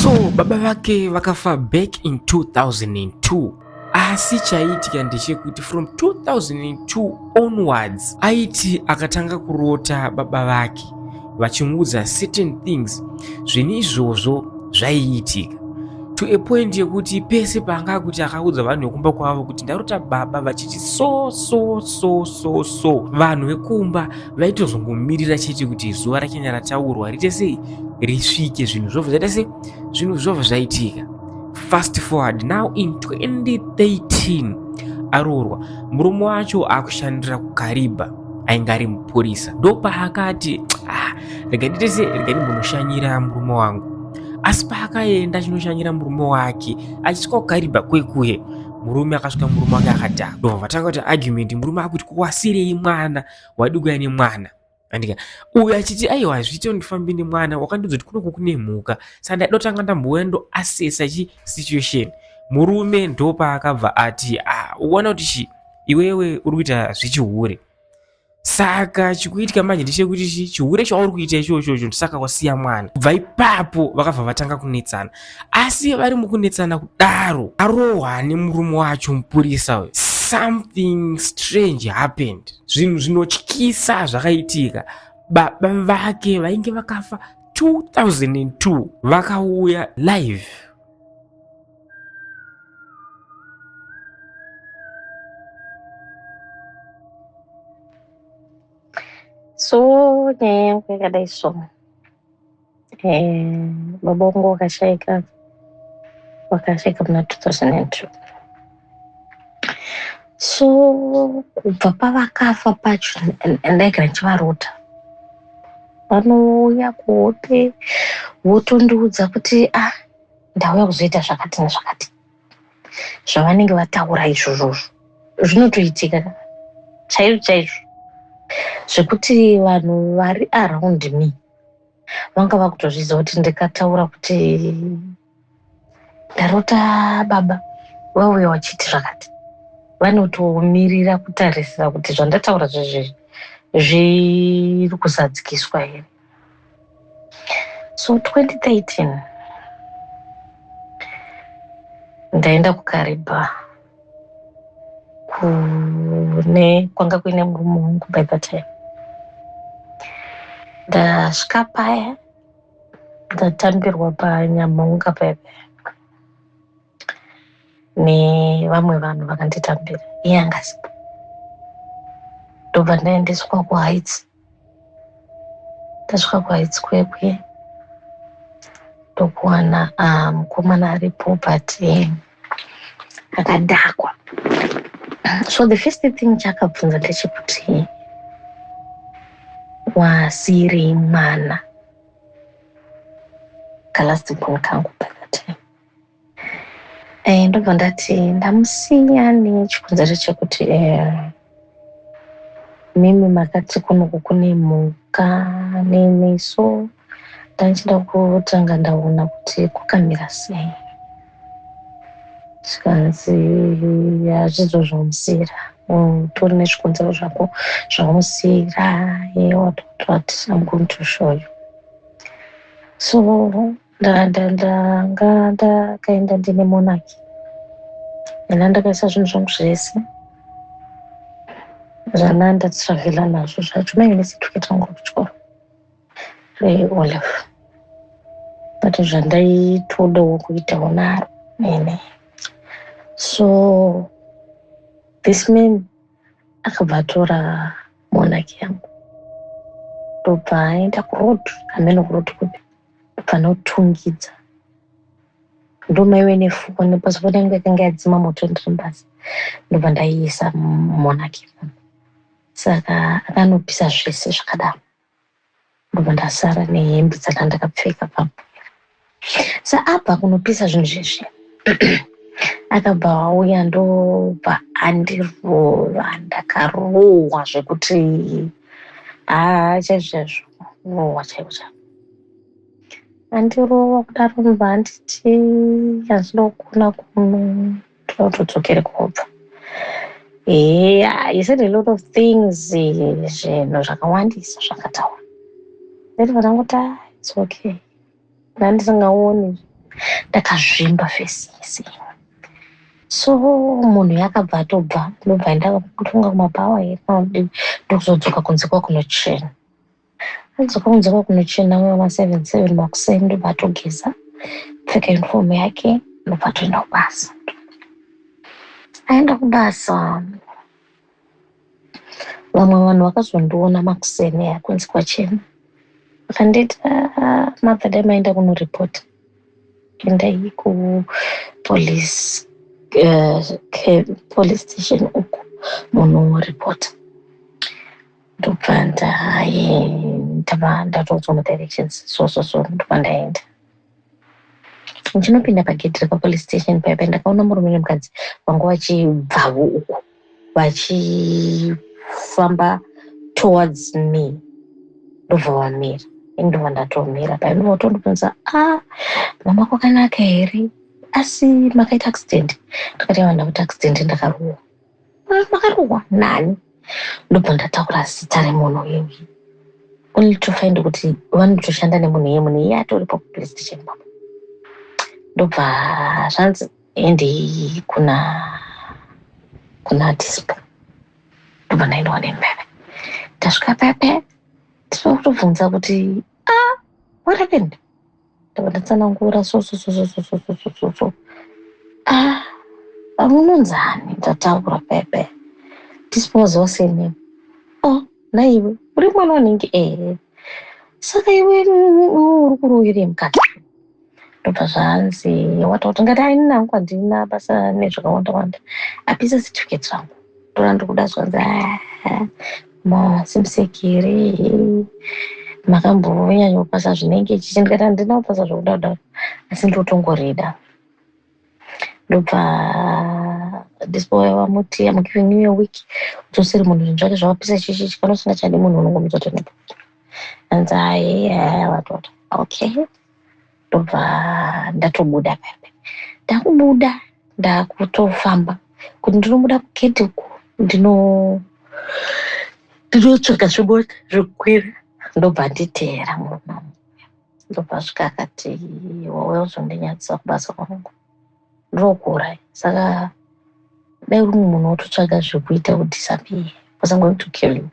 So baba vake vakafa back in 2002, asi chaiitika ndechekuti from 2002 onwards aiti akatanga kurota baba vake vachimuudza certain things. Zvinhu izvozvo zvaiitika to a point yekuti pese paanga kuti akaudza vanhu vekumba kwavo kuti ndarota baba vachiti so so so so so, vanhu vekumba vaitozongomirira chete kuti zuva rakenya rataurwa riite sei, risvike, zvinhu zvobva zvaita sei, zvinhu zvobva zvaitika. Fast forward now in 2013, aroorwa, murume wacho akushandira kuKariba, ainge ari mupurisa. Ndopaakati, "Ah, rega ndiite sei, rega ndimbonoshanyira murume wangu." Asi paakaenda achinoshanyira murume wake, achisvika kuKariba kwekuye, murume akasvika, murume wake akadhakwa. Ndobva vatanga kuti argument. Murume akuti, "Kuwasirei mwana? Wadi kuya nemwana?" Andika uyu achiti, "Aiwa, hazviite ndifambe nemwana. Wakandiudza kuti kunoku kune mhuka, saka ndaida kutanga ndambouya ndoassessa chi situation." Murume ndopaakabva ati, "Ah, uona kuti chi iwewe uri kuita zvechihure. Saka chikuitika manje ndechekuti chi chihure chauri kuita ichochocho, saka wasiya mwana." Kubva ipapo vakabva vatanga kunetsana. Asi vari mukunetsana kudaro, arohwa nemurume wacho mupurisa uyu, something strange happened. Zvinhu zvinotyisa zvakaitika. Baba vake vainge vakafa 2002 vakauya live. So nyaya yangu yakadai. So baba vangu vakashaika, vakashaika muna 2002. So kubva pavakafa pacho, ndaigara ndichivarota. Vanouya kuhope votondiudza kuti, "Ah, ndauya kuzoita zvakati nezvakati." Zvavanenge vataura izvozvozvo zvinotoitika chaizvo chaizvo, zvekuti vanhu vari around me vanga vakutozviziva kuti ndikataura kuti ndarota baba vauya vachiti zvakati, vanotomirira kutarisira kuti zvandataura zvezvezvi zviri kuzadzikiswa here. So 2013 ndaenda kuKariba kune kwanga kuine murume wangu by that time. Ndasvika paya, ndatambirwa paNyamhunga paya paya nevamwe vanhu vakanditambira, iye anga asipo. Ndobva ndaendeswa kuHeights. Ndasvika kuHeights kwekwe, ndokuwana mukomana aripo, but akadhakwa. So the first thing chaakabvunza ndechekuti, "Wasiyirei mwana?" Kalast born kangu by that time. Ndobva ndati ndamusiya nechikonzero chekuti mimi makati kunoku kune mhuka nene, so ndanchida kutanga ndaona kuti kwakamira sei. Zvikanzi, "Hazvizvo zvamusiyira, utori nezvikonzero zvako zvamusiyira." What what, I'm going to show you. So ndanga ndakaenda ndine monaki ena, ndakaisa zvinhu zvangu zvese zvana ndatravhela nazvo zvacho, maive necertificate rangu rekuchikoro reO-level, but zvandaitodawo kuitawo naro nene. So this man akabva atora monaki yangu, ndobva aenda kuroad, hameno kuroad kupi, ndobva notungidza. Ndomaive nefoni, pasipoti yangu yakanga yadzima moto ndiri mubasa, ndobva ndaiisa monaki imomo. Saka akanopisa zvese zvakadaro, ndobva ndasara nehembe dzaka ndakapfeka papo. Sa abva kunopisa zvinhu zvezvi, akabva auya, ndobva andirova. Ndakarohwa zvekuti haa, chaizvo chaizvo, rohwa chaiko chaiko. Andirova kudaro, ndobva anditi, "Handina kukona kuno, toda kutodzokere kwabva." Eya, he said a lot of things, zvinhu zvakawandisa zvakataura. Ndobva ndangoti, "Ah, it's okay." Ndandisingaoni. Ndakazvimba face yese. So munhu yakabva atobva, ndobva ndafunga kumabhawa here kana kudii, ndokuzodzoka kunze kwakunochena. Adzoka kunze kwakunochena ma7 7 makuseni, ndobva atogeza, pfeka uniform yake, ndobva atoenda kubasa. Aenda kubasa, vamwe vanhu vakazondiona makuseni aya kunze kwachena, vakanditi, "Ah, Martha, dai maenda kunoripota, endai kupolice police station uku munoripota." Ndobva ndaenda, ndatoudzwa madirections, so so so, ndobva ndaenda. Ndichinopinda pagedhi repapolice station paipa, ndakaona murume nemukadzi vanga vachibvawo uku vachifamba towards me, ndobva vamira. Ndobva ndatomira pai, ndobva vatondibvunza, "A, mama, kwakanaka here? Asi makaita accident?" Ndakati, "Aiwa, ndakuita accident, ndakarohwa." "Ah, makarohwa nani?" Ndobva ndataura zita remunhu iyoyi, only to find kuti vanotoshanda nemunhu iye. Munhu iye atoripo kupolice station papo. Ndobva zvanzi, "Endei kuna dispo." Ndobva ndaendwa nembebe. Tasvika pepe, tinotobvunza kuti, "Ah, what happened?" Ndobva ndatsanangura, so so so so so so so so so so. "Ah, munonzani?" Ndataura pepe. Dispose wasene, "Oh, naiwe uri mwana wanenge ehe, saka iwe uri kuroverei mukati?" Ndobva zvanzi, "Watakuti ngati aini nangu handina basa nezvakawanda wanda, apisa certificate rangu ndora ndikuda." Zvanzi, "Ah, masimusekere makambonyanya kupasa zvinenge chichi." Ndikati, "Handina kupasa zvokuda kudaro, asi ndotongorida." Ndobva dispo vamuti, "I'm giving you a week, udzosere munhu zvinhu zvake zvawapisa chichichi. Kana usingachadi munhu, unongomudza kuti nopa." Anzi, "Ai, watota, okay." Ndobva ndatobuda pepe. Ndakubuda, ndakutofamba kuti ndinobuda kugedhi uku, ndinotsvaga zvimota zvekukwira. Ndobva nditeera murume wangu. Ndobva asvika akati, "Wauya kuzondinyadzisa kubasa kwangu, ndinokuuraya. Saka dai uri munhu wototsvaga zvekuita udisappear, because I'm going to kill you."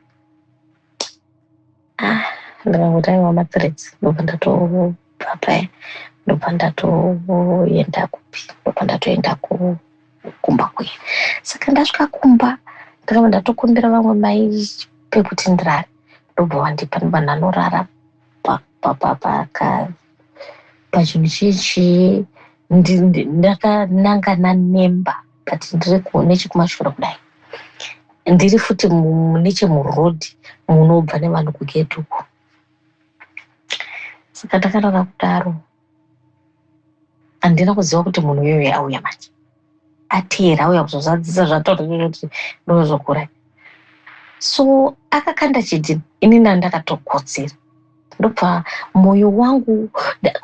Ah, ndikangoti, "Aiwa, mathreats." Ndobva ndatobva paya, ndobva ndatoenda kupi, ndobva ndatoenda kumba kuya. Saka ndasvika kumba, ndakabva ndatokumbira vamwe mai pekuti ndirare, ndobva vandipa. Ndobva ndanorara pachinhu chichi, ndakanangana nemba, but ndiri nechekumashure kudai, ndiri futi nechemurodhi munobva nevanhu kugedhi uku. Saka ndakarara kudaro, handina kuziva kuti munhu iyoyo auya manje, ateera, auya kuzozadzisa zvataura kuti ndozokurai. So akakanda chidhina, inini ndakatokotsera. Ndobva mwoyo wangu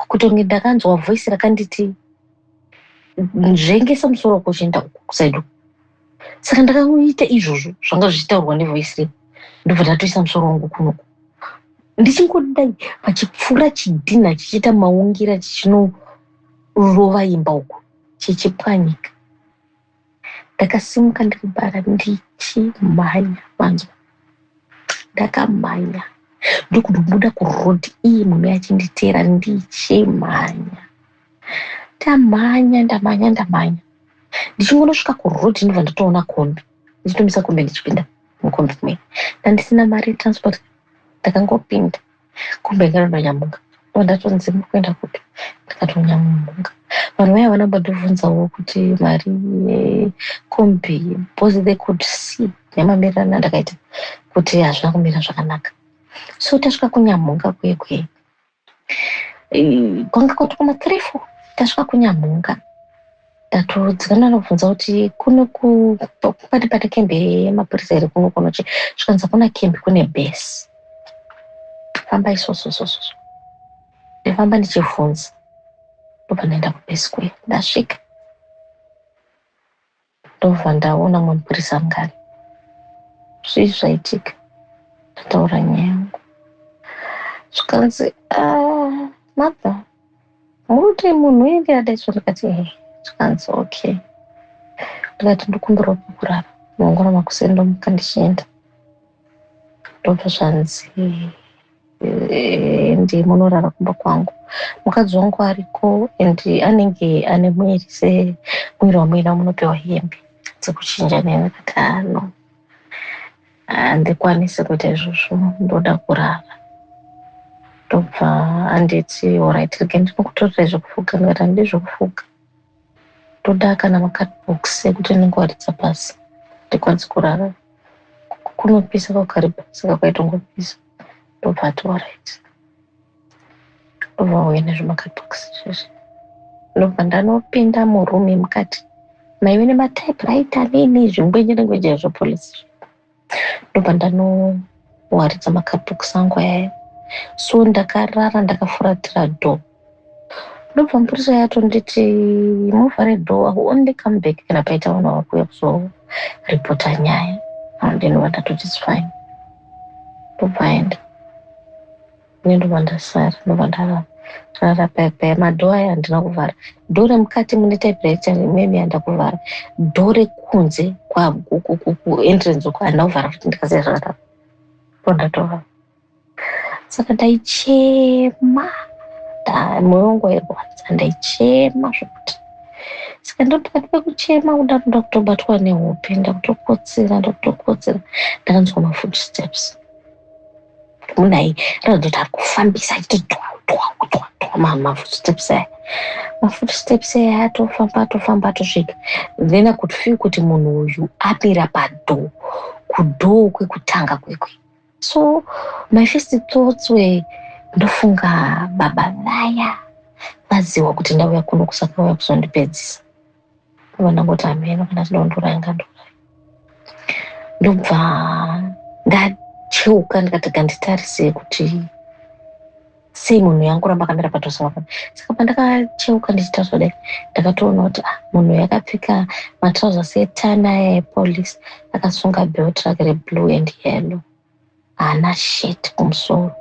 kutonge ndakanzwa voice rakanditi, "Nzvengesa musoro wako uchienda kuside uku." Saka ndakaita izvozvo zvanga zvichitaurwa nevoice rei. Ndobva ndatoisa musoro wangu kunoku, ndichingodai pachipfuura chidhina chichiita maungira, chichinorova imba uku, chichipwanyika. Ndakasimuka ndiri bara ndichimhanya, manzwa, ndakamhanya ndokunobuda kurodhi, iye munhu achinditeera ndichimhanya. Ndamhanya, ndamhanya, ndamhanya, ndichingonosvika kurodhi, ndobva ndatoona kombi. Ndichitomisa kombi, ndichipinda mukombi mwe. Ndandisina mari yetransport, ndakangopinda kombi. Yanganonyamuka, ndobva ndatonzi, "Muri kuenda kupi?" Ndakatonyamuka. Vanhu vaya havana kumbondibvunzawo kuti mari yekombi, because they could see nemamiriro andakaita kuti hazvina kumira zvakanaka. So tasvika kuNyamhunga kuye kuye, kwanga kwatokuma 3 4. Tasvika kuNyamhunga, ndatodzikana, ndobvunza kuti kuno pati pane kembi yemapurisa here kuno kunochi? Zvikanzi, "Hakuna kembi, kune base, famba isoso so so so." Ndifamba ndichibvunza, ndobva ndaenda kubase kuya. Ndasvika, ndobva ndaona mumwe mupurisa anga ari. "Zvii zvaitika?" Ndataura nyaya yangu. Zvikanzi, "Ah, Martha, Muri munhu uye adaiso. Ndikati, "Ehe." Zvikanzi, "Okay." Ndikati, "Ndikumbirawo pekurara, mangwana makuseni ndomuka ndichienda." Ndobva zvanzi, "Ndi munorara kumba kwangu, mukadzi wangu ariko and anenge ane mwiri semwiri wamuina, munopiwa hembe dzekuchinja." Neni ndikati, "Ano, handikwanisi kuita izvozvo, ndoda kurara." Ndobva anditi, "Alright, rega ndinokutorera zvekufuga." Ndikati, "Handidi zvekufuga, ndoda kana macardbox ekuti ndingowaridza pasi ndikwanise kurara, kunopisa kwaKariba." Saka kwaitongopisa. Ndobva ati, "Alright." Ndobva auya nezvimacardbox izvezvi. Ndobva ndanopinda muroom mukati maive nematypewriter nini, zvingwenjerengwenje zvepolisi. Ndobva ndanowaridza macardbox angu ayaya. So ndakarara ndakafuratira door. Ndobva mupurisa yatonditi, "Muvhare door, I will only come back kana paita vanhu vakuuya kuzoripota nyaya." Ndinobva ndatoti, "It's fine." Ndobva aenda, ini ndobva ndasara, ndobva ndarara paya paya. Madoor aya handina kuvhara. Door remukati mune typewriter imene yandakuvhara. Door rekunze kuentrance uko handina kuvhara futi, ndikasiya zvakadaro. Ndondatovhara. Saka ndaichema, mwoyo wangu wairwadza, ndaichema zvokuti. Saka ndo pakati pekuchema kudaro, ndakutobatwa nehope, ndakutokotsera, ndakutokotsera, ndakanzwa mafootsteps. Munhu airatidza kuti ari kufambisa achiti twa twa twa twa mafootsteps aya. Mafootsteps aya atofamba, atofamba, atosvika. Then I could feel kuti munhu uyu amira padoor, kudoor kwekutanga kwekwe. So my first thoughts were, ndofunga baba vaya vaziva kuti ndauya kuno, kusaka vauya kuzondipedzisa. Ndobva ndangoti, "Hameno, kana tinonduraya nganduraya." Ndobva ndacheuka, ndikati, "Ganditarise kuti sei munhu yangoramba akamira padoor." Saka pandakacheuka ndichitarisa kudai, ndakatoona kuti, ah, munhu uyu akapfeka matrousers etan aya epolice, akasunga belt rake reblue and yellow, haana shirt kumusoro,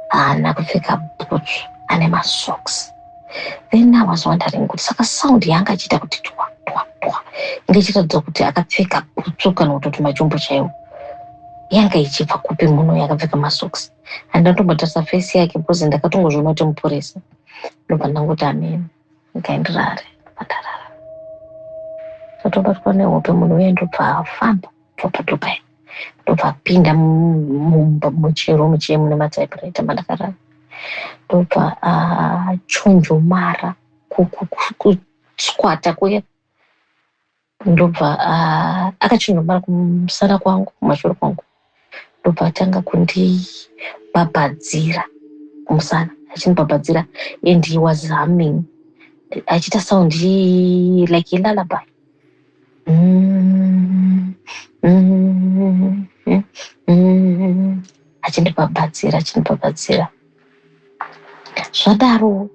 haana kupfeka bhutsu, ane masocks. Then I was wondering kuti saka sound yaanga achiita kuti twa twa twa, inge ichiratidza kuti akapfeka bhutsu kana kutoti majombo chaiwo, yanga ichibva kupi munhu yakapfeka masocks? Handatombotarisa face yake because ndakatongozviona kuti mupurisa. Ndobva ndangoti, "Ameni, ngaindirare." Ndobva ndarara, ndatobatwa nehope. Munhu uye ndobva afamba kubva padoor paya, ndobva apinda mumba, muchiroom chiye mune matypewriter mandakarara. Ndobva achonjomara kusquata kuya. Ndobva akachonjomara kumusana kwangu, kumashure kwangu. Ndobva atanga kundibhabhadzira kumusana, achindibhabhadzira, and he was humming, achiita sound like ilullaby, achindibhabhadzira, achindibhabhadzira. Zvadaro,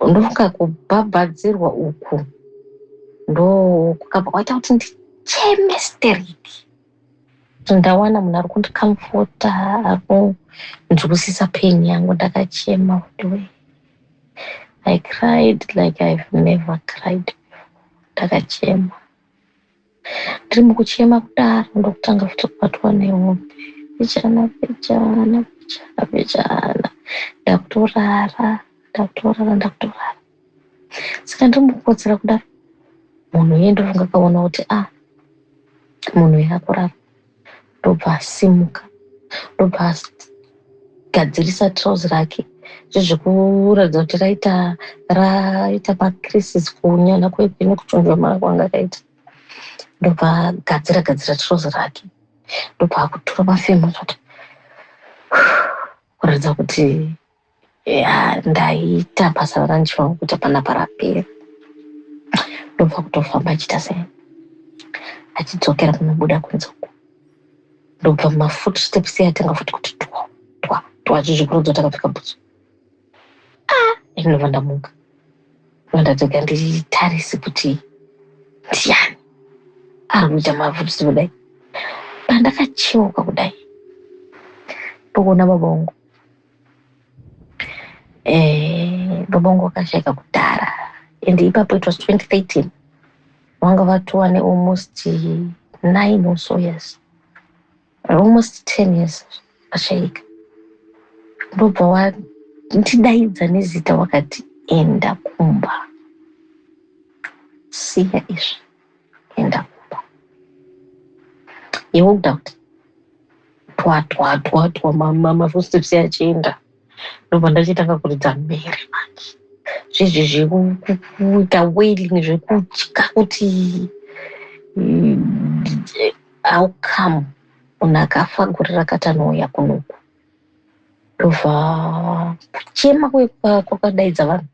ndofunga kubhabhadzirwa uku ndo kwakabva kwaita kuti ndicheme stereki. Ndawana munhu ari kundicomforta, ari kunzwisisa pain yangu. Ndakachema kuti we, I cried like I've never cried before. Ndakachema. Ndiri mukuchema kudaro, ndokutanga futi kubatwa nehope, pichana pichana, pichana pichana, ndakutorara, ndakutorara, ndakutorara. Saka ndiri mukukotsera kudaro, munhu iye ndofunga akaona kuti, ah, munhu uyu akurara. Ndobva asimuka, ndobva agadzirisa trouser rake, zvezvekuratidza kuti raita macreases kunyana kwekwe nekuchonjomara kwanga akaita. Ndobva agadzira gadzira trouser rake, ndobva akutura mafemo kuti kuratidza kuti, ya, ndaita basa randichifanira kuita panapa rapera. Ndobva kutofamba achiita sei, achidzokera kunobuda kunze uko. Ndobva mafootsteps atanga futi kuti twa twa twa, zvezvekuratidza kuti akapfeka bhutsu. Ah, ndinobva ndamuka, ndobva ndadzoka nditarise kuti ndiani ari kuita mafootsteps kudai. Pandakacheuka kudai, ndokuona baba vangu. Baba vangu vakashaika kudhara. And ipapo it was 2013, vanga vatova nealmost 9 or so years, almost 10 years vashaika. Ndobva wandidaidza nezita, wakati, "Enda kumba, siya izvi, enda kumba." He walked out, twa twa twa twa, mafootsteps achienda. Ndobva ndachitanga kuridza mhere manje, zvezvi zvekuita wailing, zvekutya kuti how come munhu akafa gore rakati anouya kunoku. Ndobva kuchema kwakadaidza vanhu.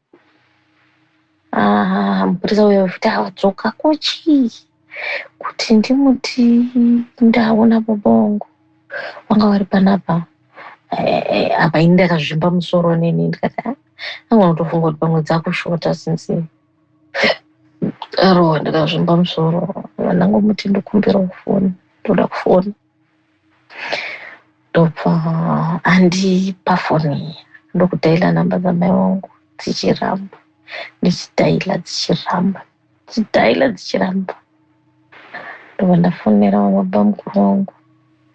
Ah, mupurisa uyo futi adzoka kochii kuti ndimuti ndaona baba vangu vanga vari panapa. Apa ini ndakazvimba musoro neni, ndikati, "Ah, angona kutofunga kuti pamwe dzakushota since arohwa." Ndakazvimba musoro, ndangomuti, "Ndokumbira kufona, ndoda kufona." Ndobva andipa foni, ndokudhaila namba dzamai vangu, dzichiramba, ndichidhaila dzichiramba, ndichidhaila dzichiramba. Ndobva ndafonera baba mukuru vangu,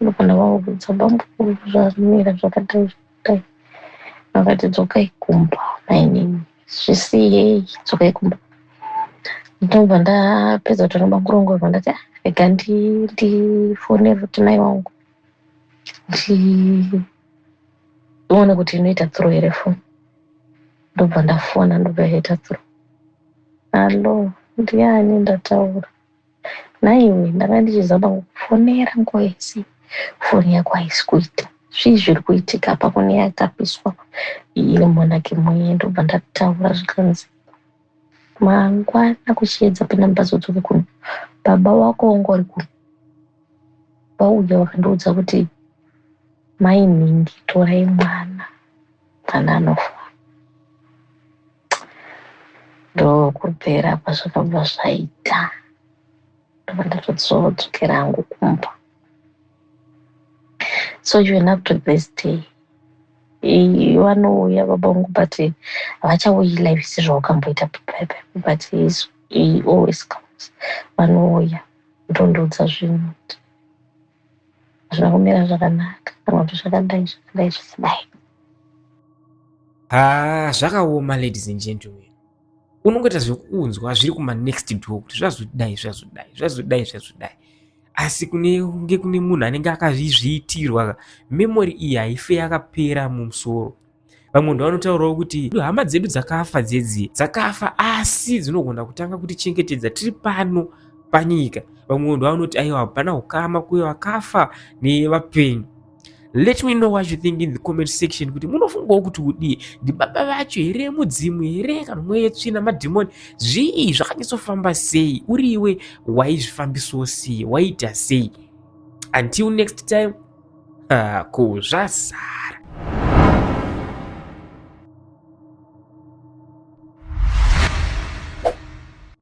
ndobva ndavaudza, "Bamukuru, zvamira zvakadai zvakadai." Vakati, "Dzokai kumba mainini, zvisiyei, dzokai kumba." Ndobva ndapedza kutaura nabamukuru vangu, ndobva ndati, "Ah, rega ndifonere futi mai vangu, ndione kuti inoita through here foni." Ndobva ndafona, ndobva yaita through. "Hallo, ndiani ndataura naiwe? Ndanga ndichizama kukufonera nguva yese, foni yako haisi kuita. Zvii zviri kuitika apa kune yakapiswa iri monarch muye?" Ndobva ndataura, zvikanzi, "Mangwana kuchiedza, pinda mubhazi udzoke kuno. Baba wako wanga uri kuno, vauya vakandiudza kuti mai nhingi, torai mwana, mwana anofa." Ndokupera kwazvakabva zvaita. Ndobva ndatodzokera hangu kumba. So even up to this day vanouya baba vangu, but havachauyi live sezvavakamboita, but he always comes. Vanouya ndondoudza zvinhu kuti hazvina kumira zvakanaka, kana kuti zvakadai zvakadai zvakadai. Ha, zvakaoma, ladies and gentlemen. Unongoita zvekunzwa zviri kumanext door kuti zvazodai zvazodai zvazodai zvazodai, asi kunenge kune munhu anenge akazvizviitirwa, memory iyi haife yakapera mumusoro. Vamwe ndo vanotaurawo kuti hama dzedu dzakafa dzedzi dzakafa, asi dzinogona kutanga kutichengetedza tiri pano panyika. Vamwe ndo vanoti, aiwa, hapana ukama kuye vakafa nevapenyu. Let me know what you think in the comment section, kuti munofungawo kuti kudii. Ndibaba vacho here, mudzimu here, kana mweya yetsvina, madhimoni? Zvii zvakanyatsofamba sei? Uriwe waizvifambisawo sei? Waita sei? Until next time, ko zvazara.